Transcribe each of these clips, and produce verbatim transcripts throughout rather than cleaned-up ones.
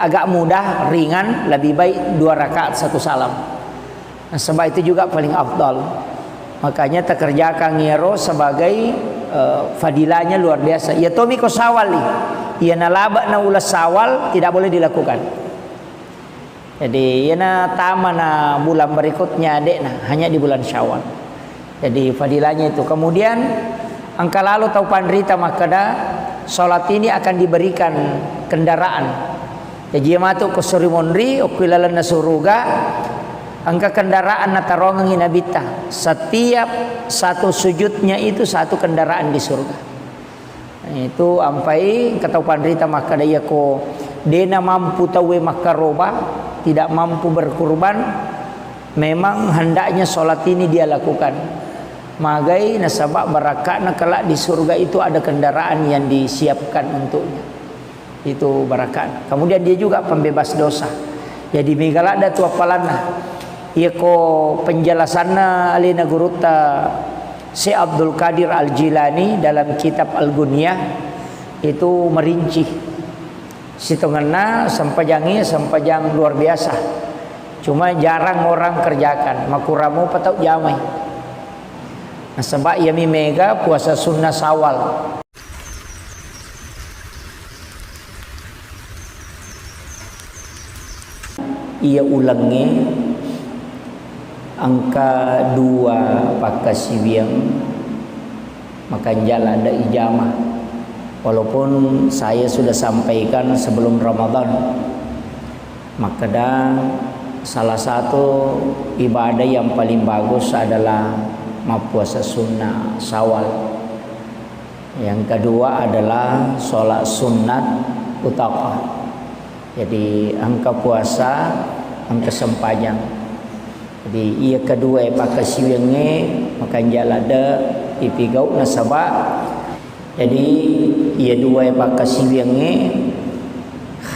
Agak mudah, ringan, lebih baik dua rakaat satu salam. Nah, sebab itu juga paling afdal. Makanya takerjakan iyaro sebagai, eh, fadilahnya luar biasa. Iya tomi ko Syawal ni. Iya nalabekna uleng Syawal tidak boleh dilakukan. Jadi, iyana tamana bulan berikutnya, de'na, hanya di bulan Syawal. Jadi, fadilahnya itu. Kemudian, engka lalo tau panrita makkeda, salat ini akan diberikan kendaraan. Jaji, iya matu ko suri monri, okko ilalenna suruga, engka kendaraan natarongengi Nabitta. Setiap satu sujudnya itu satu kendaraan di surga. Itu ampai engka tau panrita makkeda, iyako de'na mampu tauwe makkaroba, tidak mampu berkurban, memang hendaknya salat ini dia lakukan. Magai nasaba barakka'na kelak di surga itu ada kendaraan yang disiapkan untuknya. Itu barakka'na. Kemudian dia juga pembebas dosa. Jadi mega ladde tu appalanna. Iyako penjelasanna alena gurutta Syekh Abdul Qadir Al-Jilani dalam kitab Al-Ghunyah itu merinci. Sitongenna sempajangnge sempajang luar biasa. Cuma jarang orang kerjakan. Makuramo patau jamai. Nasaba iyami mega puasa sunnah Syawal. Iya ulengnge engka dua pakkasiwiang makanja ladde ijama. Walaupun saya sudah sampaikan sebelum Ramadan, makkeda salah satu ibadah yang paling bagus adalah mappuasa sunnah Syawal. Yang kedua adalah sholat sunat utaqah. Jadi, engka puasa, engka sempajang. Jadi, iya kedua pakkasiwiangnge makanja ladde ipigau nasaba. Jadi, iya dua pakkasiwiangnge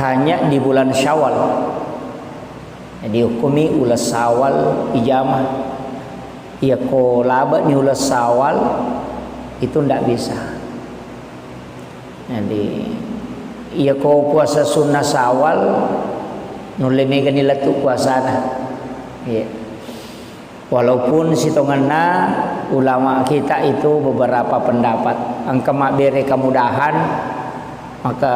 hanya di bulan Syawal. Jadi, hukumi uleng Syawal ijama. Iyako labe'ni uleng Syawal, itu ndak bisa. Jadi, iyako puasa sunnah Syawal, nulle megani lettu puasana. Iya. Walaupun sitongenna ulama kita itu beberapa pendapat, engka mabbere kemudahan, maka,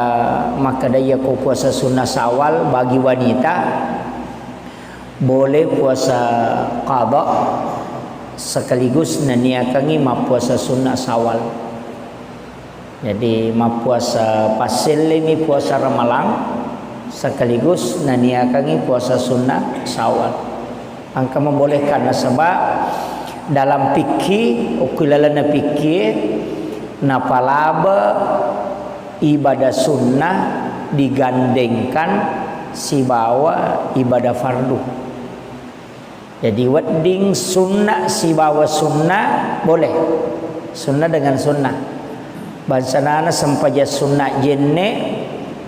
makkeda iyako puasa sunnah Syawal bagi wanita, boleh puasa qada sekaligus naniakangi mappuasa sunnah Syawal. Jadi, mappuasa passellemi puasa Ramalang sekaligus naniakangi puasa sunnah Syawal. Engka membolehkan nasaba dalam fikih, okko ilalenna fikih, napalabe ibadah sunnah digandengkan sibawa ibadah fardu. Jadi, wedding sunnah sibawa sunnah boleh. Sunnah dengan sunnah. Bangsanana sempajang sunnah jenne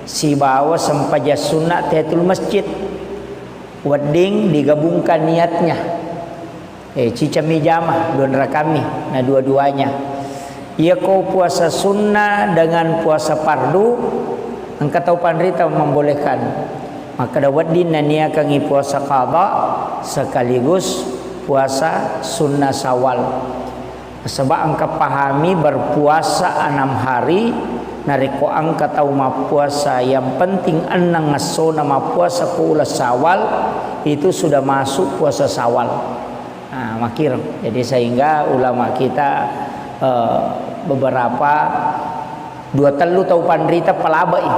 sibawa sempajang sunnah tahiyatul masjid. Wedding digabungkan niatnya. Eh, cicami jama, dua rakami, na dua-duanya. Iyako puasa sunnah dengan puasa fardu, engka tau panrita membolehkan. Makkeda wedding naniakangi puasa qada sekaligus puasa sunnah Syawal. Sebab engka pahami berpuasa enam hari, narekko engka tau mappuasa yang penting enneng essona mappuasa ko uleng Syawal, itu sudah masuk puasa Syawal. Nah, makkiro. Jadi sehingga ulama kita, eh, beberapa dua tellu tau panrita palabe'i.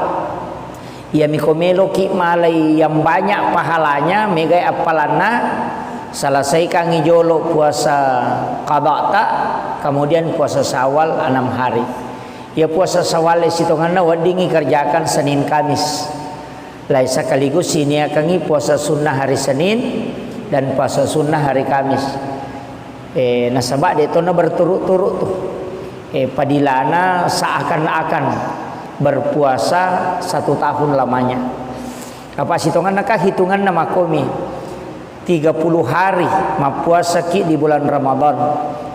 Iyami ko meloki malai yang banyak pahalanya, megai appalanna, selesaikangi jolo puasa qadata, kemudian puasa Syawal enam hari. Ya, puasa Syawal sitongenna weddingi kerjakan Senin Kamis. Lai sekaligus siniakangi puasa sunnah hari Senin dan puasa sunnah hari Kamis. Eh, nasaba de tona berturut-turut tu. Eh, padilana seakan-akan berpuasa satu tahun lamanya. Apa sitonganna kah hitunganna makomi? Tiga puluh hari mappuasaki di bulan Ramadan,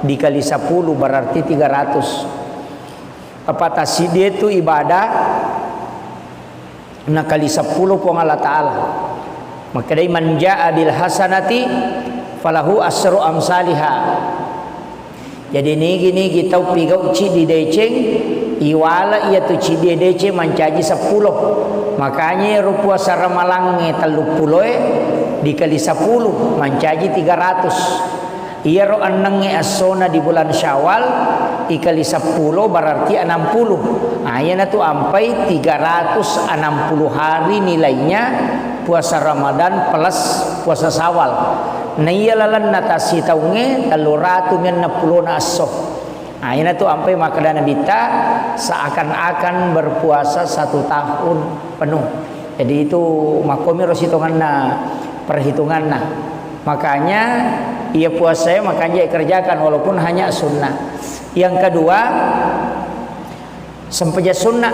dikali sepuluh berarti tiga ratus. Apa tasidie tu ibadah Nakali seppulo Puang Allah Ta'ala. Makkedai, "Man jaa bil hasanati falahu asru amsaliha." Jadi, nigi-nigi tau pigau ciddi deceng, iwala iya tu ciddi deceng mancaji seppulo. Makanya ero puasa Ramalangnge telluppuloe dikali seppulo, mancaji tiga ratus. Iyaro ennengnge essona di bulan Syawal, ikali seppulo, berarti enam puluh. Nah, iyanatu ampai tiga ratus enam puluh hari nilainya puasa Ramadan plus puasa Syawal. Nah, iya lalenna tassitaungnge tellu ratu mi enneng pulona esso. Nah, iyanatu ampai makkeda Nabitta, seakan-akan berpuasa satu tahun penuh. Jadi, itu makkomiro sitongenna perhitunganna. Makanya, iya puasae makanja ikerjakan walaupun hanya sunnah. Yang kedua, sempajang sunnah.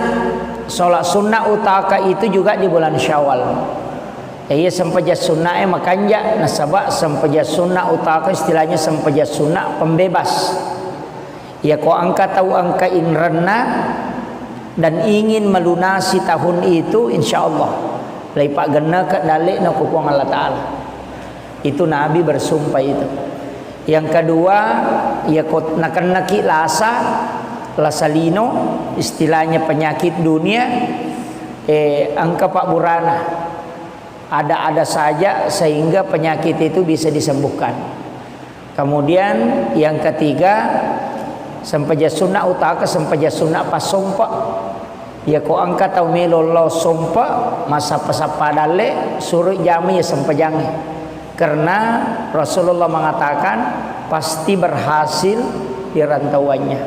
Sholat sunnah utaka itu juga di bulan Syawal. Ya, iya sempajang sunnah e makanja, nasaba sempajang sunnah utaka istilahnya sempajang sunnah pembebas. Iyako engka tau engka inrenna dan ingin melunasi tahun itu, insya Allah, leipagenneke dalle'na ku Puang Allah Ta'ala. Itu Nabi bersumpah itu. Yang kedua, iyako nakennaki lasa, lasa lino, istilahnya penyakit dunia, eh, engka pabburana. Ada-ada saja sehingga penyakit itu bisa disembuhkan. Kemudian yang ketiga, sempajang sunnah utaka sempajang sunnah passompa. Iyako engka tau melo lao sompa, massappa-sappa dalle, suroi jamai iya sempajangnge. Karena Rasulullah mengatakan pasti berhasil di rantauannya.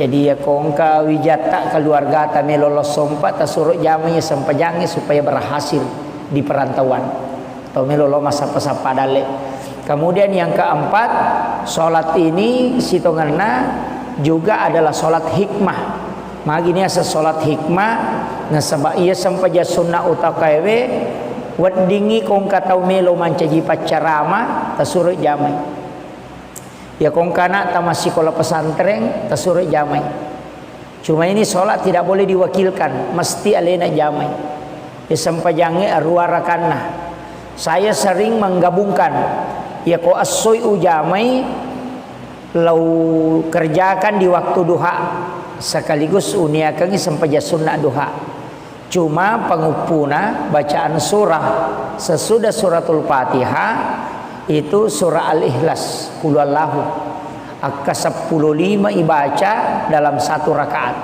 Jadi, iyako engka wijatta keluargata melo lao sompa, tasuro jamai sempajangnge supaya berhasil di perantauan. Atau melo lao massappa-sappa dalle. Kemudian yang keempat, sholat ini sitongenna juga adalah sholat hikmah. Magi niaseng sholat hikmah, nasaba iya sempajang sunnah utakaewe weddingngi ko engka tau melo mancaji paccarama, tasuro jamai. Iyako engka ana'ta massikola pesantren, tasuro jamai. Cuma ini sholat tidak boleh diwakilkan, mesti alena jamai. Ya, sempajangnge arua rakanna. Saya sering menggabungkan, iyako essoi ujamai, lau kerjakan di waktu duha, sekaligus uniakangi sempajang sunnah duha. Cuma panguppuna bacaan surah sesudah suratul Fatihah itu surah Al-Ikhlas, Qul Huwallahu. Akka seppulo lima ibaca dalam satu rakaat.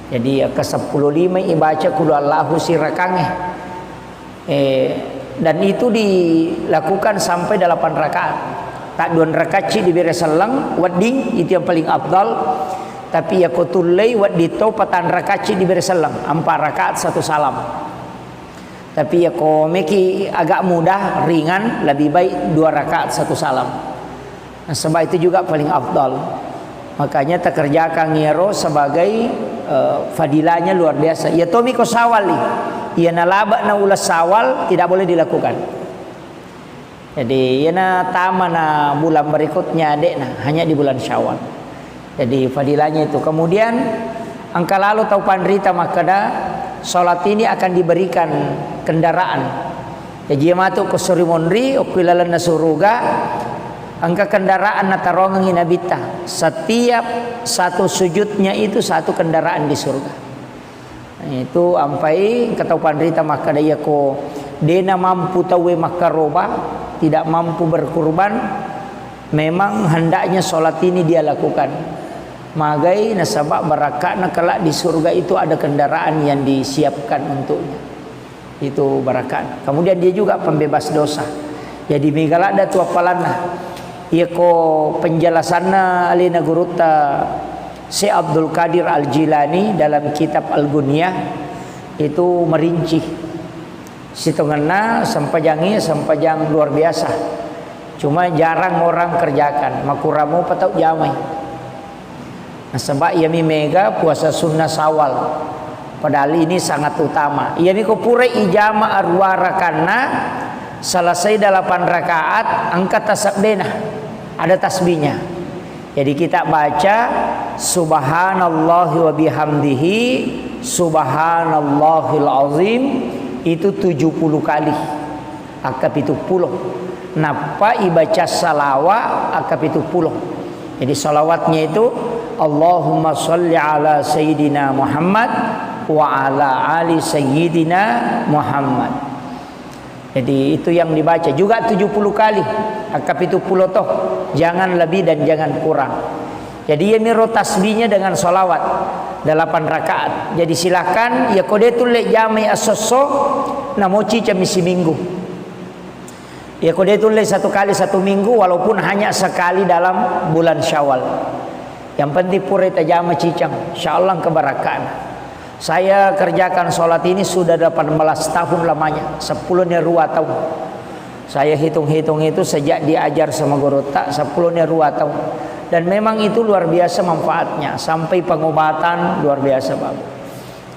Jadi, akka seppulo lima ibaca Qul Huwallahu sirakangnge. Eh, dan itu dilakukan sampai delapan rakaat. Tadduan rakacci dibere selleng, wedding, itu yang paling afdal. Tapi iyako tullei, wedding to patang rakacci dibere selleng, empat rakaat satu salam. Tapi iyako meki agak mudah, ringan, lebih baik dua rakaat satu salam. Nasaba itu juga paling afdal. Makanya takerjakan iyaro sebagai, eh, fadilahnya luar biasa. Iya tomi ko Syawal, iya nalabak na uleng Syawal tidak boleh dilakukan. Jadi, iyana tamana bulan berikutnya de'na, hanya di bulan Syawal. Jadi, fadilahnya itu. Kemudian, engka lalo tau panrita makkeda, sholat ini akan diberikan kendaraan. Jaji, iya matu ko sori monri, okko ilalenna suruga, engka kendaraan natarongengi Nabitta. Setiap satu sujudnya itu satu kendaraan di surga. Itu ampai engka tau panrita makkeda, iyako de'na mampu tauwe makkaroba, tidak mampu berkurban, memang hendaknya sholat ini dia lakukan. Magai nasaba barakatna kelak di surga itu ada kendaraan yang disiapkan untuknya. Itu barakat. Kemudian dia juga pembebas dosa. Jadi, mega ladda tu appalanna. Iyako penjelasanna alena gurutta Syekh Abdul Qadir Al-Jilani dalam kitab Al-Ghunyah itu merinci. Sitongenna sempajangnge sempajang luar biasa. Cuma jarang orang kerjakan. Makuramo patau jamai. Nasaba iyami mega puasa sunnah Syawal. Padahal ini sangat utama. Iyami ko purai ijama arua rakanna, selesai delapan rakaat, engka tasabbena. Ada tasbihnya. Jadi kita baca, Subhanallahi wa bihamdihi, subhanallahil azim, itu tujuh puluh kali. Akka pitu pulo. Nappa ibaca salawa akka pitu pulo. Jadi salawatnya itu, Allahumma salli ala Sayyidina Muhammad wa ala ali Sayyidina Muhammad. Jadi, itu yang dibaca juga tujuh puluh kali, akka pitu pulo to, jangan lebih dan jangan kurang. Jadi, iyamiro tasbihnya dengan salawat, delapan rakaat. Jadi, silahkan, ya kode tulle jamai asosso, namo cicami siminggu. Ya kode tulle satu kali satu minggu, walaupun hanya sekali dalam bulan Syawal. Yang penting pura tajama cicang, insyaallah kebarakana. Saya kerjakan sholat ini sudah delapan belas tahun lamanya, sepuluh ne rua tahun. Saya hitung-hitung itu sejak diajar sama guru tak, sepuluh ne rua tahun. Dan memang itu luar biasa manfaatnya, sampai pengobatan luar biasa bagus.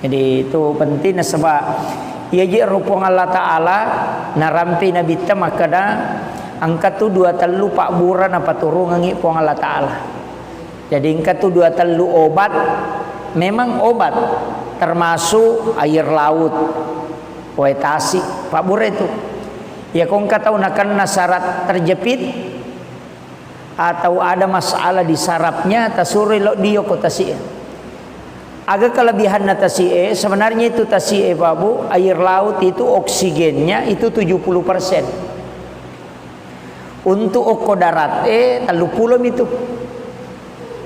Jadi itu penting sebab iya je ro Puang Allah Ta'ala narampi Nabitta makkeda engka tu dua tellu pabbura napaturungengi Puang Allah Ta'ala. Jadi engka tu dua tellu obat, memang obat, termasuk air laut, wae tasi, pabbura itu. Ya ko engka tau nakenna syarat terjepit atau ada masalah di sarafnya, tasuroi lo dio ko tasi'e. Aga kelebihanna tasi'e? Sebenarnya itu tasi'e, Pak Bu, air laut itu oksigennya itu tujuh puluh persen. Untuk okko darat e tellu pulo mitu.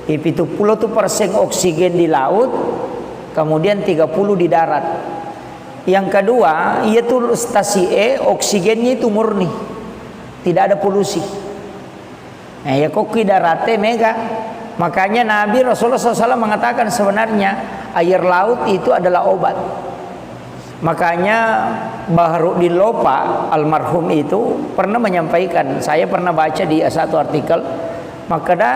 Di pitu pulo tu persen oksigen di laut, kemudian tiga puluh di darat. Yang kedua, iya tu tasi'e oksigennya itu murni. Tidak ada polusi. Nah, ya kokki darat e mega. Makanya Nabi Rasulullah sallallahu alaihi wasallam mengatakan sebenarnya air laut itu adalah obat. Makanya Baharuddin Lopa almarhum itu pernah menyampaikan, saya pernah baca di satu artikel, makkeda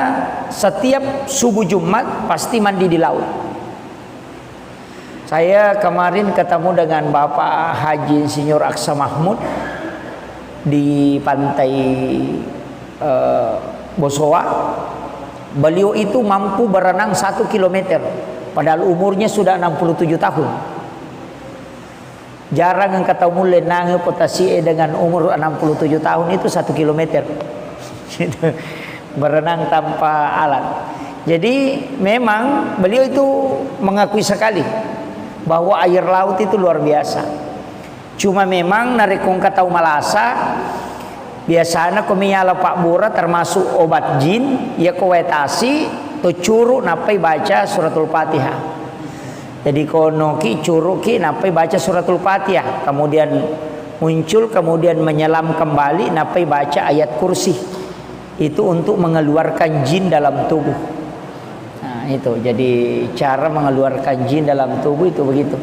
setiap subuh Jumat pasti mandi di laut. Saya kemarin ketemu dengan Bapak Haji Insinyur Aksa Mahmud di pantai, eh, Bosowa. Beliau itu mampu berenang satu kilometer, padahal umurnya sudah enam puluh tujuh tahun. Jarang engka tau mulle nange ko tasi'e dengan umur enam puluh tujuh tahun itu satu kilometer. Gitu. Berenang tanpa alat. Jadi memang beliau itu mengakui sekali bahwa air laut itu luar biasa. Cuma memang narekko engka tau malasa, biasana ko miyala pabbura termasuk obat jin, iya ko wae tasi, to curu nappai baca suratul Fatihah. Jadi ko noki curuki nappai baca suratul Fatihah, kemudian muncul, kemudian menyelam kembali, nappai baca ayat kursi. Itu untuk mengeluarkan jin dalam tubuh. Nah, itu. Jadi cara mengeluarkan jin dalam tubuh itu begitu.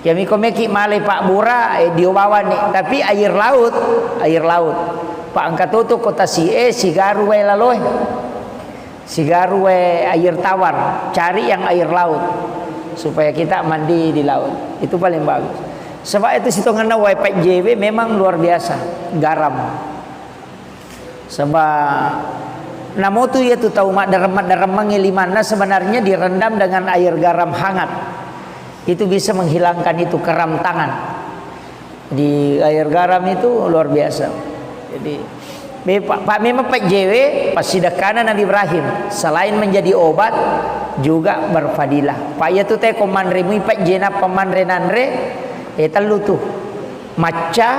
Ya miko meki malai pabbura, eh, dio bawani. Tapi air laut, air laut. Pak engka toto ko tasi'e, sigaru wae laloe. Sigaru wae air tawar. Cari yang air laut. Supaya kita mandi di laut. Itu paling bagus. Sebab itu sitongenna wae pajjewe memang luar biasa. Garam. Sebab namotu iya tu tau maddereng-madderengngi limanna sebenarnya direndam dengan air garam hangat. Itu bisa menghilangkan itu keram tangan. Di air garam itu luar biasa. Jadi, be-, pa-, pa-, memang pajjewe, passidekkana Nabi Ibrahim. Selain menjadi obat, juga berfadilah. Pa iya tu te ko manre mui pajjena pamanre nanre, eh, tellu tu. Macca,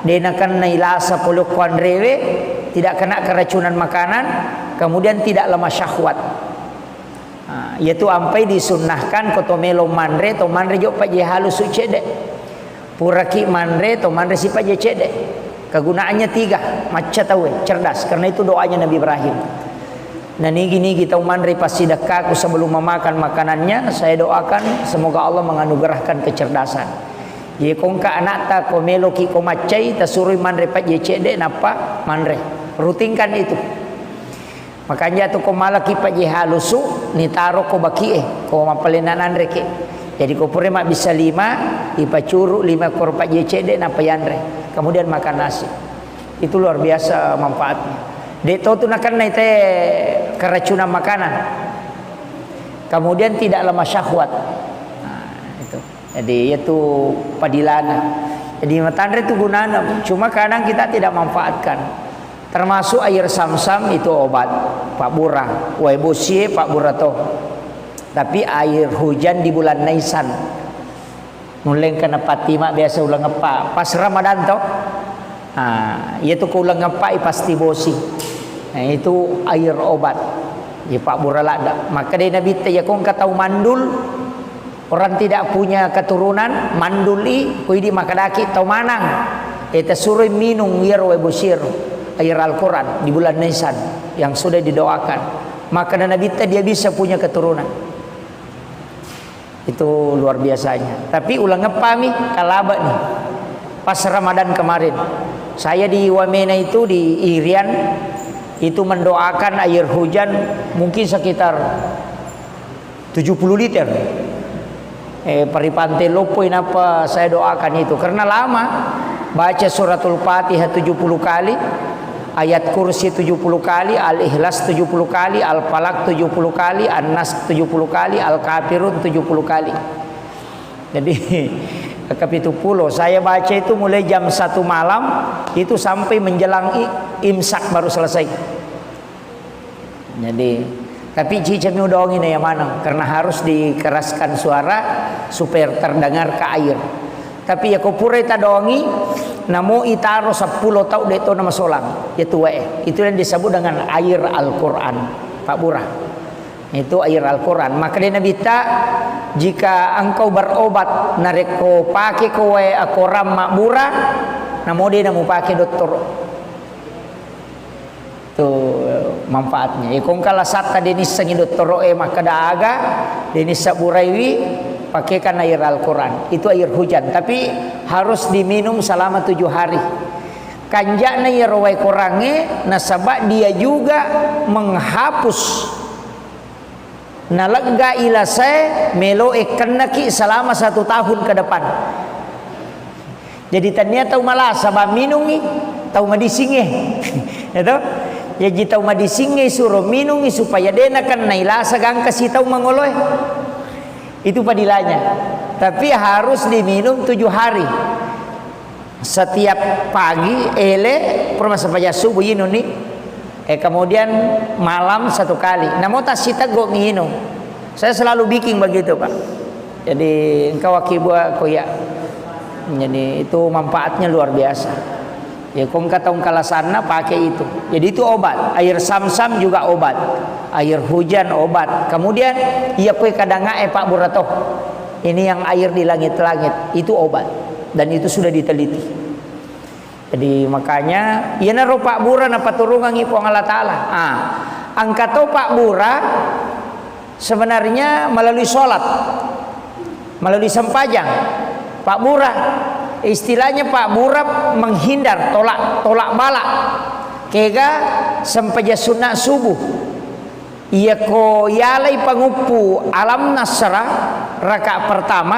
de nakennai lasa pole okko anrewe, tidak kena keracunan makanan, kemudian tidak lemah syahwat. Nah, iyatu ampai disunnahkan ko to melo manre, to manre jo pajje halusu cedde. Puraki manre, to manre si pajje cedde. Kegunaannya tiga, macca tauwe, cerdas. Karena itu doanya Nabi Ibrahim. Na nigi-nigi tau manre passidekkaku sebelum memakan makanannya, saya doakan semoga Allah menganugerahkan kecerdasan. Ye ko engka anakta ko meloki ko maccai, tasuroi manre pajje cedde nappa manre. Rutinkan itu. Makanja tu ko malaki pajje halusu, nitaro ko bakie, ko mappalenna nanreke. Jadi ko pura mabbissa lima, ipacuru lima ekor pajje cedde nappa yanre. Kemudian makan nasi. Itu luar biasa manfaatnya. De to tu nakennai te keracunan makanan. Kemudian tidak lemah syahwat. Nah, itu. Jadi, itu padilana. Jadi, matanre itu gunana, cuma kadang kita tidak manfaatkan. Termasuk air samsam itu obat, pabbura. Wae bosie pabbura to. Tapi air hujan di bulan Naisan. Nullengka napatima biasa uleng eppa. Pas Ramadan to. Ah, iya tu ko uleng eppa i pasti bosi. Nah, itu air obat. Iya pabbura ladda. Maka dé Nabitta, iya ko engka tau mandul, orang tidak punya keturunan, mandul i, ko idi makkedaki tau manang. Eh, tasuroi minung iyaro wae bosiero, air Al-Quran di bulan Naisan yang sudah didoakan. Maka Nabitta dia bisa punya keturunan. Itu luar biasanya. Tapi uleng eppami, kalaba nih. Pas Ramadan kemarin, saya di Wamena itu, di Irian, itu mendoakan air hujan mungkin sekitar tujuh puluh liter. Eh, paripante loppoi napa saya doakan itu. Karena lama, baca suratul Fatihah tujuh puluh kali, Ayat Kursi tujuh puluh kali, Al-Ikhlas tujuh puluh kali, Al-Falaq tujuh puluh kali, An-Nas tujuh puluh kali, Al-Kafirun tujuh puluh kali. Jadi, kepitu puluh. Saya baca itu mulai jam satu malam, itu sampai menjelang i-, imsak baru selesai. Jadi, tapi cicami udaongi na iya maneng, karena harus dikeraskan suara supaya terdengar ke air. Tapi iya ko purai tadongi, namo itaro seppulo tau de to namasolang. Iya tu wae. Itu yang disebut dengan air Al-Quran. Pabbura. Itu air Al-Quran. Maka dia Nabitta, jika engkau berobat, narekko pake ko wae akoram mabbura, namo de namu pake dottoro. Tu manfaatnya. Iko engka lasatta de nissengi dottoro'e makkeda aga, de nissabburaiwi, pakaikan air Al-Quran. Itu air hujan, tapi harus diminum selama tujuh hari. Kanja'na iyaro wae korangnge, nasaba dia juga menghapus Nalegga ilasae, melo e kennaki selama satu tahun ke depan. Jadi, tania tau malasa ba minungi, tau madisingnge. Ya to? Jaji, tau madisingnge suro minungi supaya de nakenna ilasa gangka si tau mangoloe. Itu padilanya. Tapi harus diminum tujuh hari. Setiap pagi, ele, pura massempajang subuh, inunni. Eh, kemudian malam satu kali. Namo tassiteggo mi inung. Saya selalu bikin begitu, Pak. Jadi, engka wakkibua ko iya. Jadi, itu manfaatnya luar biasa. Ya, ko engka tau engka lasanna, pakai itu. Jadi, itu obat. Air samsam juga obat. Air hujan obat. Kemudian, iya kue kadang e pabbura to. Ini yang air di langit-langit, itu obat. Dan itu sudah diteliti. Jadi, makanya, iyanaro pabbura napaturungangi Puang Allah Ta'ala. Ah, engka to pabbura sebenarnya melalui sholat, melalui sempajang. Pabbura, istilahnya pabbura menghindar, tolak, tolak bala. Kega sempajang sunat subuh. Iyako yalai panguppu Alam Nasrah raka pertama,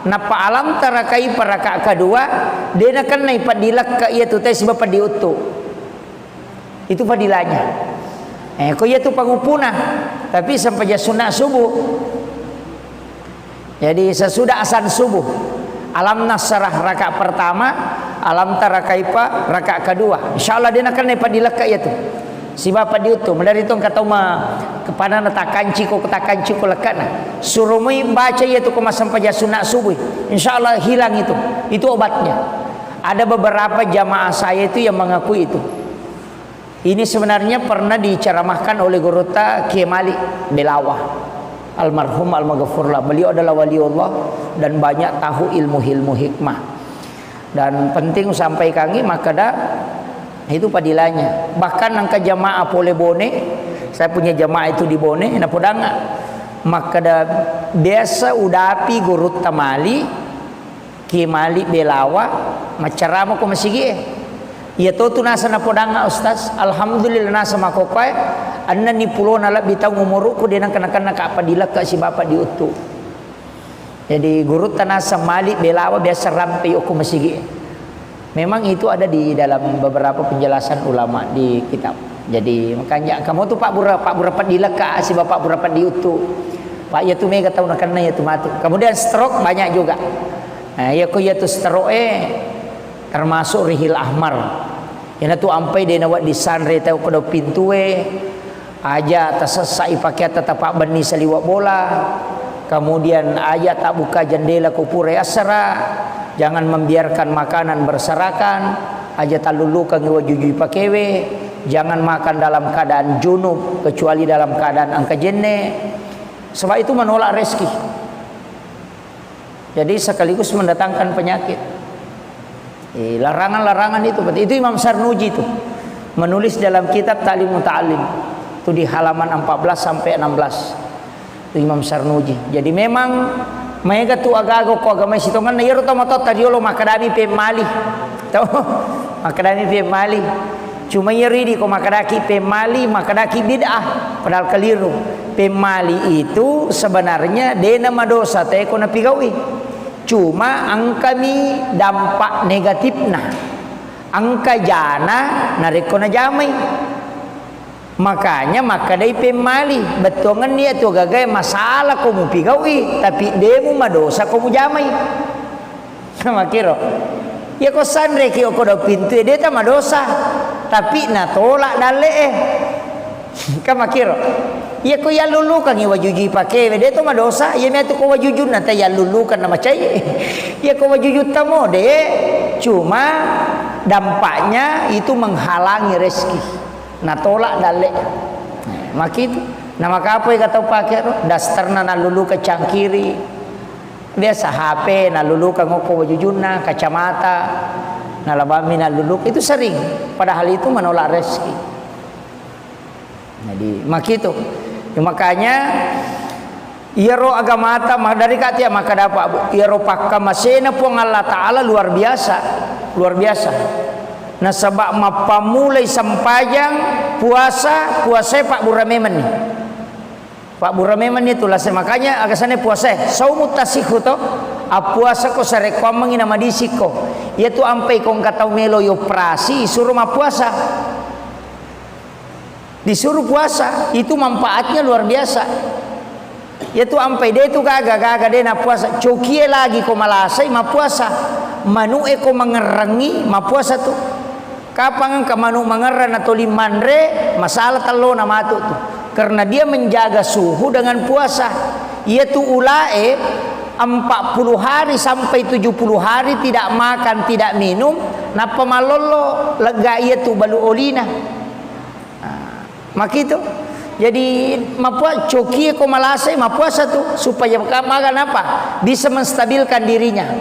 nappa Alam Tara Kaifa raka kedua, de nakennai peddi lekka iyatu tau siba peddi uttu. Itu fadilahnya. Eh, ko iyatu panguppuna, tapi sempajang sunat subuh. Jadi, sesudah azan subuh, Alam Nasrah raka pertama, Alam Tara Kaifa raka kedua. Insya Allah, de nakennai peddi lekka iyatu. Siba peddi uttu, maderri tu engka tau ma-, kepanana takanci ko, takanci ko lekkana. Suro moi baca iyatu ko massempajang sunat subuh. Insya Allah hilang itu. Itu obatnya. Ada beberapa jamaah saya itu yang mengakui itu. Ini sebenarnya pernah diceramahkan oleh Gurutta Kiai Malik Belawa, almarhum almaghfurlah. Beliau adalah waliullah dan banyak tahu ilmu-ilmu hikmah. Dan penting sampaikangi makkeda itu padilanya. Bahkan engka jamaah pole Bone, saya punya jamaah itu di Bone, napodanga makkeda biasa udapi Gurutta Malik, Kiai Malik Belawa maccarama ko masigi'e. Iya to tu naseng napodanga, Ustaz, alhamdulillah naseng makkokkoe, ennenni pulona lebbi taung umurukku de nengka-, nakenna ka peddi lekka siba peddi uttu. Jadi, Gurutta naseng Malik Belawa biasa rampe okko masigi'e. Memang itu ada di dalam beberapa penjelasan ulama di kitab. Jadi, makanya kamu tu pabbura, pabbura peddi lekka siba pabbura peddi uttu. Pak, iyatu mega tau nakenna iyatu matu. Kemudian stroke banyak juga. Nah, iyako iyatu stroke e termasuk rihil ahmar. Iyanatu ampai de' nawedding sanre tau ko dau pintue, aja tasessa i pakeatta tapabbenni saliweng bola, kemudian aja tabbuka jendela ko pura assara, jangan membiarkan makanan berserakan, aja tallulukangngi wajujui pakewe, jangan makan dalam keadaan junub kecuali dalam keadaan engka jenne. Sebab itu menolak rezeki. Jadi sekaligus mendatangkan penyakit. Eh, larangan-larangan itu, itu Imam Sarnuji itu menulis dalam kitab Ta'lim Muta'allim. Itu di halaman empat belas sampai enam belas. Itu Imam Sarnuji. Jadi memang maega tu aga-aga ko agama sitongenna, iyaro tau matoatta riolo makkadami pemmali. Tau makkadami pemmali. Cuma iyaro idi ko makkadaki pemmali, makkadaki bid'ah, padahal keliru. Pemmali itu sebenarnya de' namadosa te ko napigau'i. Cuma engkami dampak negatifna. Engka jana narekko najamai. Makanya makkadai pemmali, bettuangenni iyatu gagae masalah ko mupigau'i, tapi de' mumadosa ko mujamai. Makkiro. Iyako sanreki okko dau pintue, de' tamadosa. Tapi natolak dalle'e. Kan makkiro. Iyako yallulukangngi wajujui pakewe, de' to madosa. Iyami atu ko wajujunna ta yallulukang namacai. Iyako wajujutta mo de', cuma dampaknya itu menghalangi rezeki. Natolak dalle'. Makitu. Namakapoi ga tau pake ro, dasterna nalluluka cangkiri. Biasa H P nalluluka ngokko wajujunna, kacamata, nalabammi nalluluka. Itu sering. Padahal itu menolak rezeki. Jadi, makitu. Ya, makanya, iyaro agamata, ma-, dari kati ya makkada, Pak, Bu, iyaro pakkamasena Puang Allah Ta'ala luar biasa. Luar biasa. Nasaba mappammulai sempajang, puasa, puasae pabbura memenni. Pabbura memenni tu lase. Makanya aga sanna puasae, saumu tasihhu to, appuasa ko sarekkoammengi namadisikko. Iyatu ampai ko engka tau melo yoperasi, suro mappuasa. Disuruh puasa, itu manfaatnya luar biasa. Iyatu ampai de' tu gaga, gaga de' napuasa. Cokie lagi ko malasai, mappuasa. Manu'e ko mangerrangi, mappuasa tu. Kapang engka manu mangerrang natoli manre, masalah tellona matu tu. Karena dia menjaga suhu dengan puasa. Iyatu ulae empat puluh hari sampai tujuh puluh hari tidak makan, tidak minum, nappa mallollo, lega iyatu balu olina. Nah, makitu. Jadi, mapua-, cokie ko malasai, mappuasa tu, supaya ka-, maga napa? Bisa menstabilkan dirinya.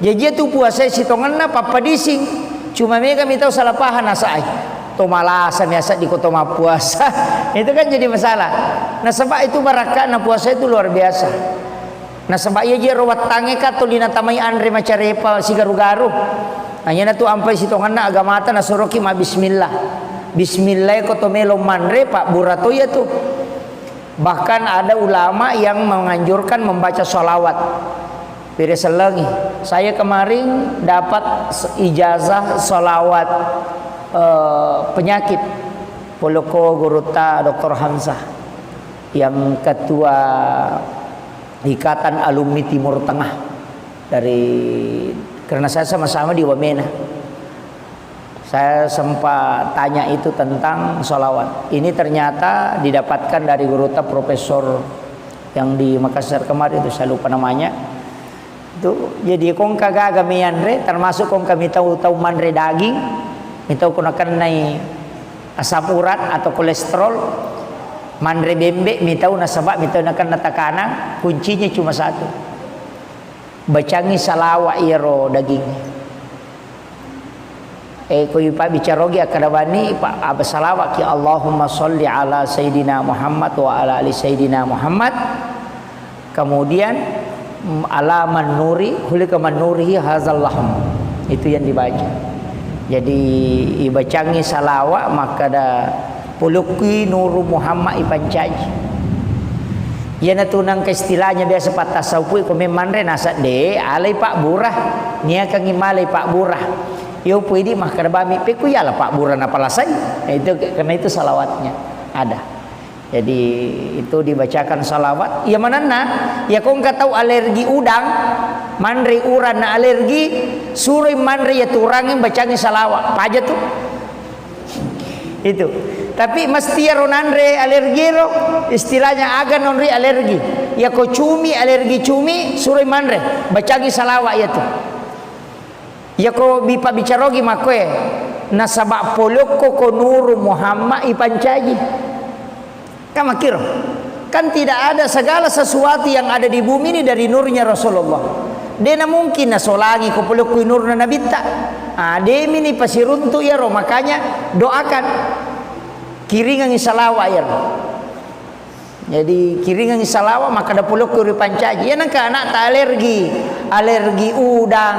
Jaji tu puasa sitongenna pappadising. Cuma mega mi tau salah paham nasai. To malasa mi asa di koto mappuasa. Itu kan jadi masalah. Nasaba itu barakka'na puasa itu luar biasa. Nasaba iya ji ro wattangnge ka tuli natamai anre macarepa sigaru-garu. Nah, iyanatu ampai sitongenna agamata nasuroki mabbismillah. Bismillah ko to melo manre, pabbura to iya tu. Bahkan ada ulama yang menganjurkan membaca salawat. Pire sellengi. Saya kemarin dapat s-, ijazah salawat, eh, penyakit. Poloko gurutta doktor Hamzah yang ketua Ikatan Alumni Timur Tengah dari, karena saya sama-sama di Wamena. Saya sempat tanya itu tentang sholawat. Ini ternyata didapatkan dari gurutta profesor yang di Makassar kemarin itu, saya lupa namanya. Itu, jadi kongka gaga mianre, termasuk kongka mitau-tau manre daging, mitau kuna kennai asam urat atau kolesterol, manre bembe mitau nasaba mitau nakenna tekanan, kuncinya cuma satu. Bacangi salawat iyaro daging. Eh, ko ipabbicarogi akkeda bani, pa-, apa salawat ki, "Allahumma sholli ala Sayyidina Muhammad wa ala ali Sayyidina Muhammad." Kemudian, mm, "Ala man nuri, khuliqa man nurihi hazal lahm." Itu yang dibaca. Jadi, ibacangi salawat, makkeda, "Polokki Nuru Muhammad ipancaji." Iyanatu nangka istilahnya biasa pattasawufu ko memmanre nasa de, alai pabbura, niakangi malai pabbura. Yo pui di makkeda bami, "Pekku yala pabbura napalasai." Nah, itu, karena itu salawatnya ada. Jadi, itu dibacakan salawat. Iya manenna, iya ko engka tau alergi udang, manre urang na alergi, suroi manre iya tu urangnge bacangi salawat. Paja tu. Itu. Tapi mesti iyaro nanre alergi ro, istilahnya aga nonri alergi. Iya ko cumi, alergi cumi, suroi manre, bacangi salawat iya tu. Iyako bipabbicarogi makkoe, nasaba polokko ko Nuru Muhammad ipancaji. Kan makkiro. Kan tidak ada, segala sesuatu yang ada di bumi ini dari nurnya Rasulullah. Dena mungkin nasolangi ko polokko nurna nabitta. Ah, demi ni pasiruntu iyaro, makanya doakan. Kiringangi salawat iyaro. Jadi, kiringangi salawat, makkeda polokku ripancaji. Iya nengka anakta alergi, alergi udang,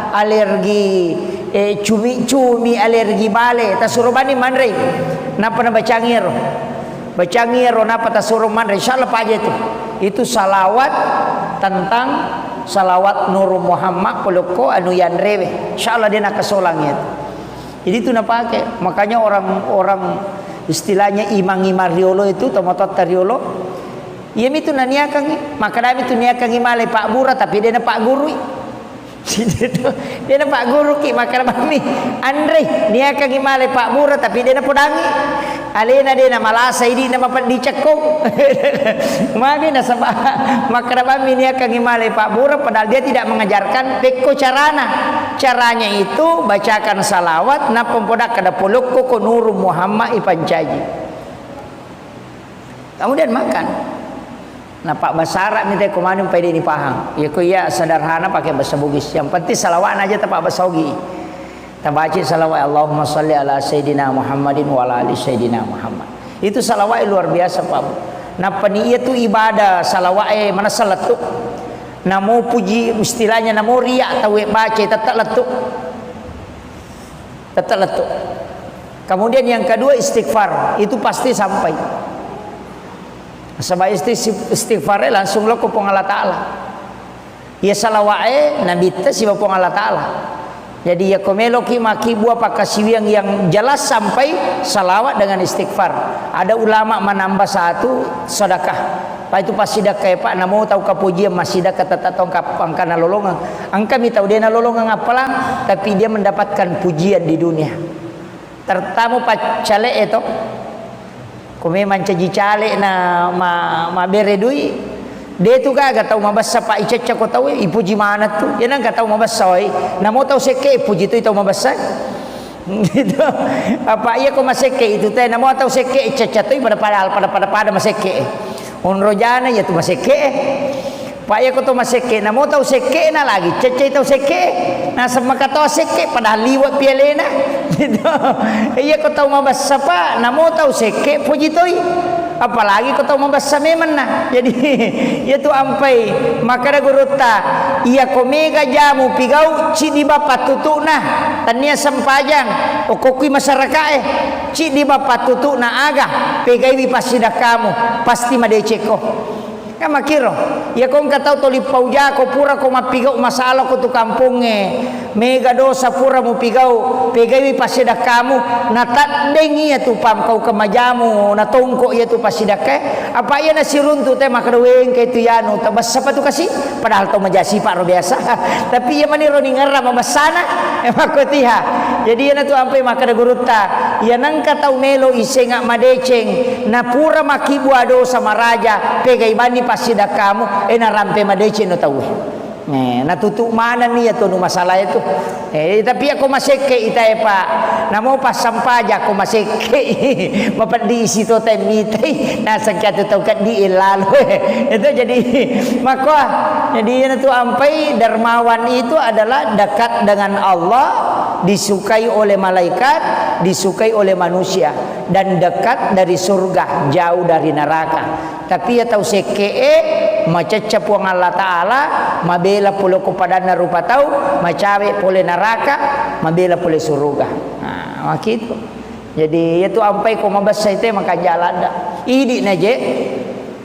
alergi, eh, cumi-cumi, alergi bale, tasuro bani manrei. Nappa nabacangi ero. Bacangi ero, nappa tasuro manre. Insya Allah paja itu. Itu salawat tentang salawat Nuru Muhammad polokko anu yanrewe. Insya Allah dia nakasolang itu. Jadi itu napake. Makanya orang-orang istilahnya imang-imang riolo itu, tomatoatta riolo, iyami tu naniakangi, makkedami tu niakangi male pabbura tapi de napaggurui. Dia napagguruki, makkeda bammi, anre, niakangi male pabbura tapi de napodangi. Alena de namalasa, idi'na mapeddi cekkong. Magi nasaba makkeda bammi niakangi male pabbura, padahal dia tidak mengajarkan pekko carana. Caranya itu bacakan salawat, nappa podakkeda polokko ko Nuru Muhammad ipancaji. Kemudian makan. Napabbasara mi te ko manu pai de ni pahang. Iya ko iya sederhana pakai bahasa Bugis. Yang penting salawatna aja tapabbasa ogi. Tabaca salawat, Allahumma salli ala Sayyidina Muhammadin wa ala ali Sayyidina Muhammad. Itu salawat luar biasa, Pak Bu. Nappa ni iya tu ibadah salawat e manessa lettu. Namo puji, istilahnya namo riya tau e baca tetap lettu. Tetap lettu. Kemudian yang kedua istighfar, itu pasti sampai. Sebab isti-, istighfar e langsung lo ko Puang Allah Ta'ala. Iya salawat e nabitta siba Puang Allah Ta'ala. Jadi iya ko meloki makkibua pakkasiwiang yang jelas sampai salawat dengan istighfar. Ada ulama menambah satu sedekah. Pak itu passidekka e, Pak, namo tau kapujiang massidekka tetap tongka pangkana lolongeng. Engka mi tau de nalolongeng appalang, tapi dia mendapatkan pujian di dunia. Terutama paccale e to. Ko memang caji cale na ma-, mabere dui, de tu gaga tau mabessa, Pak, icecca ko tau e, ipuji maneng tu. Iya nengka tau mabessa wai. Namo tau sekke ipuji tu tau mabessa. Gitu. Apa iya ko masekke itu te, namo tau sekke cecca toi pada, padahal pada, pada, pada masekke. Onro jana iya tu masekke. Pak iya ko to masekke, namo tau sekke na lagi ceccai tau sekke. Naseng maka to sekke padahal liwe pi alena. Gitu. Iya ko tau mabessa, Pak, namo tau sekke poji toi. Apalagi ko tau mabessa memang na. Jadi, iya tu ampai makkeda gurutta, iya ko mega jamu pigau, ciddi bappa tutuna, tania sempajang, okkokkui masyarakat e, ciddi bappa tutuna aga, pegaiwi passidakkamu, pasti madecekko. Kan makkiro, iya ko engka tau toli paujako pura ko mappigau masalah ko tu kampongnge, Mega dosa pura mupigau, pegaiwi passidakkamu, nataddeng iya tu pamkau kemajamu, natongko iya tu passidakka, apa iya nasiruntu te makkeda, "Wengke tu yanu, tabessa pa tu kasi?" Padahal tau maja sipa ro biasa. Tapi iya maniro ningerra mabessana, eh, makkotiha. Jadi iya natu ampai makkeda gurutta, iya nengka tau melo isenga madeceng, napura makkibua dosa maraja, pegai banni passidakkamu, eh, narampe madeceng no tau. Eh, natutu manenni iya tu anu masalah itu. Eh, tapi iya ko masekke ita e, Pak. Namo passampaja ko masekke. Mapeddi isi to temmitai. Nasengki atu tau keddi lalo. Itu jadi makko. Jadi iya tu ampai dermawan itu adalah dekat dengan Allah, disukai oleh malaikat, disukai oleh manusia, dan dekat dari surga, jauh dari neraka. Tapi iya tau sekke'e, macecca Puang Allah Ta'ala, mabela pole ko padanna rupa tau, macawe pole naraka, mabela pole suruga. Nah, makitu. Jadi, iya tu ampai ko mabessa ite makanja ladda. Idi na je.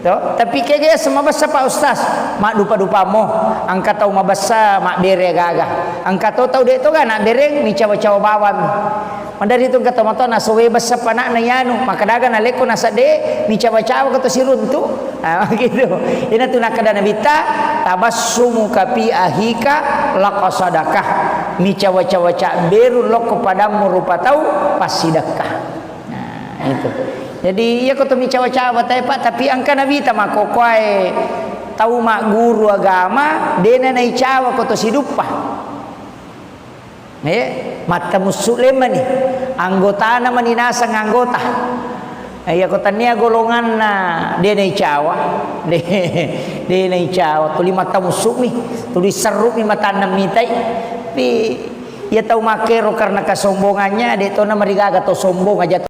To, tapi kege mabessa Pak Ustaz, maddupa-dupamo, engka tau mabessa mabbere gaga. Engka to tau de to ga nabbereng, micawa-cawa bawang. Dari itu kata matoa nasowe bessa panakna yanu, maka daga naleko nasadde, micawa-cawa kata siruntu. Ah, gitu. Ina tu nakada Nabitta, "Tabassumuka fi ahika laqasadakah." Micawa-cawa ca beru lokko padammu rupa tau, passidakka. Nah, itu. Jadi, iya ko to micawa-cawa tae, Pak, tapi engka Nabitta makkokoae tau magguru agama, dena naicawa ko to siduppa. Eh, mattamussu lemmani. Anggotana mani naseng anggota. Eh, iya ko tania golonganna, de naicawa. De, de naicawa. Tuli mattamussu mi. Tuli serru mi matanna mitai. Tapi, iya tau makkero karena kesombongannya, de tona marigaga to sombong aja.